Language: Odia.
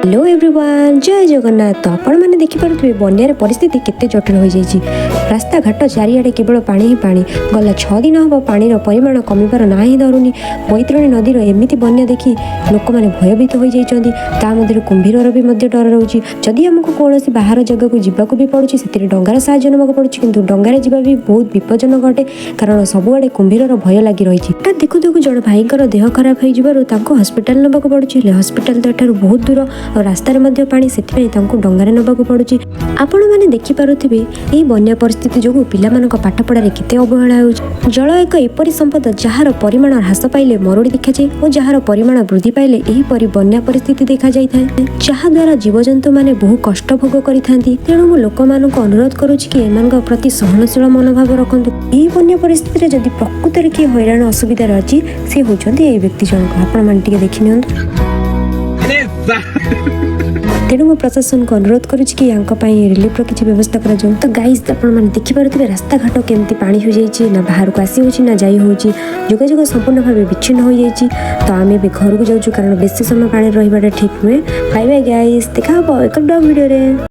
ହ୍ୟାଲୋ ଏଭ୍ରିୱାନ୍, ଜୟ ଜଗନ୍ନାଥ। ତ ଆପଣମାନେ ଦେଖିପାରୁଥିବେ, ବନ୍ୟାର ପରିସ୍ଥିତି କେତେ ଜଟିଳ ହୋଇଯାଇଛି। ରାସ୍ତାଘାଟ ଚାରିଆଡ଼େ କେବଳ ପାଣି ହିଁ ପାଣି। ଗଲା 6 ଦିନ ହେବ ପାଣିର ପରିମାଣ କମିବାର ନାଁ ହିଁ ଧରୁନି। ବୈତରଣୀ ନଦୀର ଏମିତି ବନ୍ୟା ଦେଖି ଲୋକମାନେ ଭୟଭୀତ ହୋଇଯାଇଛନ୍ତି। ତା ମଧ୍ୟରେ କୁମ୍ଭୀରର ବି ମଧ୍ୟ ଡର ରହୁଛି। ଯଦି ଆମକୁ କୌଣସି ବାହାର ଜାଗାକୁ ଯିବାକୁ ବି ପଡ଼ୁଛି, ସେଥିରେ ଡଙ୍ଗାର ସାହାଯ୍ୟ ନେବାକୁ ପଡ଼ୁଛି। କିନ୍ତୁ ଡଙ୍ଗାରେ ଯିବା ବି ବହୁତ ବିପଜ୍ଜନକ ଅଟେ, କାରଣ ସବୁଆଡ଼େ କୁମ୍ଭୀରର ଭୟ ଲାଗି ରହିଛି। ହଠାତ୍ ଦେଖୁ ଦେଖୁ ଜଣେ ଭାଇଙ୍କର ଦେହ ଖରାପ ହୋଇଯିବାରୁ ତାଙ୍କୁ ହସ୍ପିଟାଲ ନେବାକୁ ପଡ଼ୁଛି। ହେଲେ ହସ୍ପିଟାଲ ତ ଏଠାରୁ ବହୁତ ଦୂର ଆଉ ରାସ୍ତାରେ ମଧ୍ୟ ପାଣି, ସେଥିପାଇଁ ତାଙ୍କୁ ଡଙ୍ଗାରେ ନେବାକୁ ପଡ଼ୁଛି। ଆପଣମାନେ ଦେଖିପାରୁଥିବେ, ଏହି ବନ୍ୟା ପରିସ୍ଥିତି ଯୋଗୁଁ ପିଲାମାନଙ୍କ ପାଠପଢ଼ାରେ କେତେ ଅବହେଳା ହେଉଛି। ଜଳ ଏକ ଏପରି ସମ୍ପଦ, ଯାହାର ପରିମାଣ ହ୍ରାସ ପାଇଲେ ମରୁଡ଼ି ଦେଖାଯାଏ ଓ ଯାହାର ପରିମାଣ ବୃଦ୍ଧି ପାଇଲେ ଏହିପରି ବନ୍ୟା ପରିସ୍ଥିତି ଦେଖାଯାଇଥାଏ, ଯାହାଦ୍ୱାରା ଜୀବଜନ୍ତୁମାନେ ବହୁ କଷ୍ଟ ଭୋଗ କରିଥାନ୍ତି। ତେଣୁ ମୁଁ ଲୋକମାନଙ୍କୁ ଅନୁରୋଧ କରୁଛି କି ଏମାନଙ୍କ ପ୍ରତି ସହନଶୀଳ ମନୋଭାବ ରଖନ୍ତୁ। ଏହି ବନ୍ୟା ପରିସ୍ଥିତିରେ ଯଦି ପ୍ରକୃତରେ କିଏ ହଇରାଣ ଅସୁବିଧାରେ ଅଛି, ସେ ହେଉଛନ୍ତି ଏଇ ବ୍ୟକ୍ତି ଜଣକ। ଆପଣମାନେ ଟିକେ ଦେଖିନିଅନ୍ତୁ। ତେଣୁ ମୁଁ ପ୍ରଶାସନକୁ ଅନୁରୋଧ କରୁଛି କି ୟାଙ୍କ ପାଇଁ ରିଲିଫର କିଛି ବ୍ୟବସ୍ଥା କରାଯାଉ। ତ ଗାଇସ୍, ଆପଣମାନେ ଦେଖିପାରୁଥିବେ, ରାସ୍ତାଘାଟ କେମିତି ପାଣି ହୋଇଯାଇଛି। ନା ବାହାରକୁ ଆସି ହେଉଛି, ନା ଯାଇ ହେଉଛି। ଯୋଗାଯୋଗ ସମ୍ପୂର୍ଣ୍ଣ ଭାବେ ବିଚ୍ଛିନ୍ନ ହୋଇଯାଇଛି। ତ ଆମେ ଏବେ ଘରକୁ ଯାଉଛୁ, କାରଣ ବେଶୀ ସମୟ ପାଣିରେ ରହିବାଟା ଠିକ୍ ନୁହେଁ। ବାଇ ବାଇ ଗାଇସ୍, ଦେଖା ହେବ ଏକ ବ୍ଲଗ୍ ଭିଡ଼ିଓରେ।